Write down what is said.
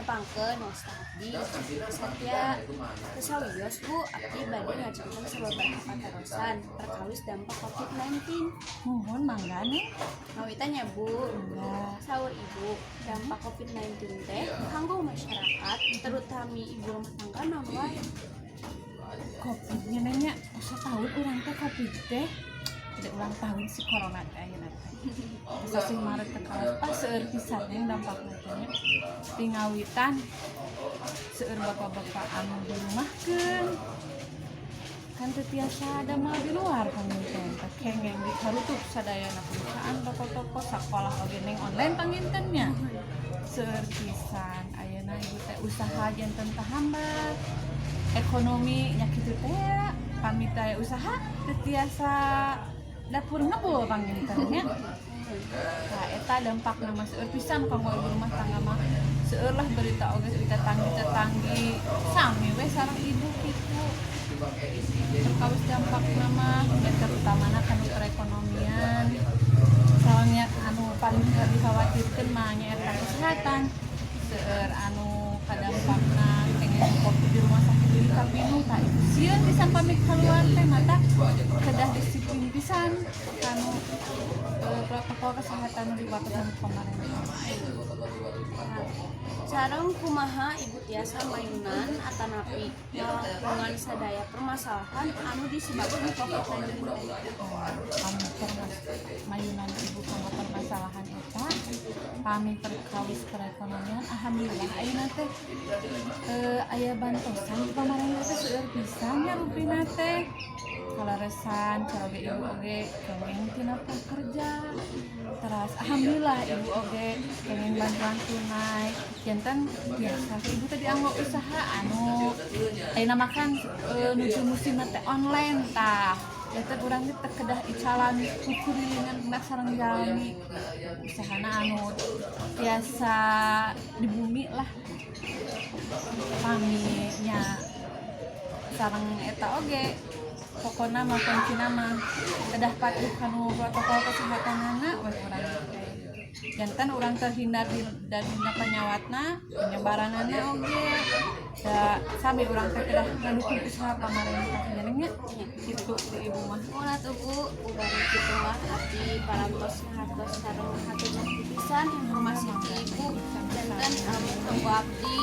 Nepangkeun, wasta abdi Citra Satya. Teu sawios, Bu, abdi bade ngajengkeun sababaraha patarosan perkawis dampak COVID-19. Muhun, mangga nih. Ngawitan ya, Bu. Mangga. Saur Ibu, dampak COVID-19 teh kanggo masyarakat, terutami ibu rumah tangga, naon wae? Covidnya nanya setahun urang teh Covid teh tidak ulang tahun si corona teh ayeuna teh. Sasih Maret teh kawas pas. Seueur pisan yang dampakna teh nya. Ti ngawitan seueur bapak-bapak anu dirumahkeun kan, teu tiasa damel di luar panginten, teh kengeng dikarutup sadayana perusahaan, toko-toko, sakolah oge neng online panginten nya. Seueur pisan ayeuna ibu teh usaha janten tahambat, ekonomi nya kitu teh. Pami teh usaha teu tiasa dapur ngebul panginten nya. Nah, eta dampakna mah seueur pisan kanggo ibu rumah tangga mah. Seueur lah berita oge di tetanggi-tetanggi sami we sareng ibu kitu. Perkawis dampakna mah ya terutamana kanu perekonomian. Soalnya anu paling dikhawatirkeun mah nyaeta kesehatan. Seueur anu kadampakna kenging Covid, di rumah sakit deui kapinuh. Tah, itu sieun pisan pami keluar teh, matak kedah disiplin pisan kanu protokol kesehatan nu diwatosan ku pamarentah. Nah, sareng kumaha Ibu tiasa mayunan atanapi ngalangkungan sadaya permasalahan anu disebabkan COVID-19? Pami mayunan ibu kanggo permasalahan eta, pami perkawis perekonomian, alhamdulillah ayeuna teh aya bantosan di pamarentah teh seueur pisan nya rupina teh. Kaleresan caroge ibu oge kenging tina prakerja, teras alhamdulillah ibu oge kenging bantuan tunai. Janten biasa ibu tadi anggo usaha anu ayeuna makan nuju musim teh online. Tah, ya teh urang teh kedah icalan kukurilingan hendak sareng jalmi usahana anu tiasa di bumi lah. Pami nya sareng eta oge, pokona mah kuncina mah kedah patuh kanu protokol kesehatanana we urang teh, janten urang terhindar dari panyawatna, penyebaranana oge. Da sami urang teh kedah ngadukung usaha pamarentah nya, kitu di ibu mah. Ulah tuh, Bu, upami kitu mah abdi parantos ngahartos sareng hatur nuhun pisan informasi ti Ibu. Janten kanggo abdi.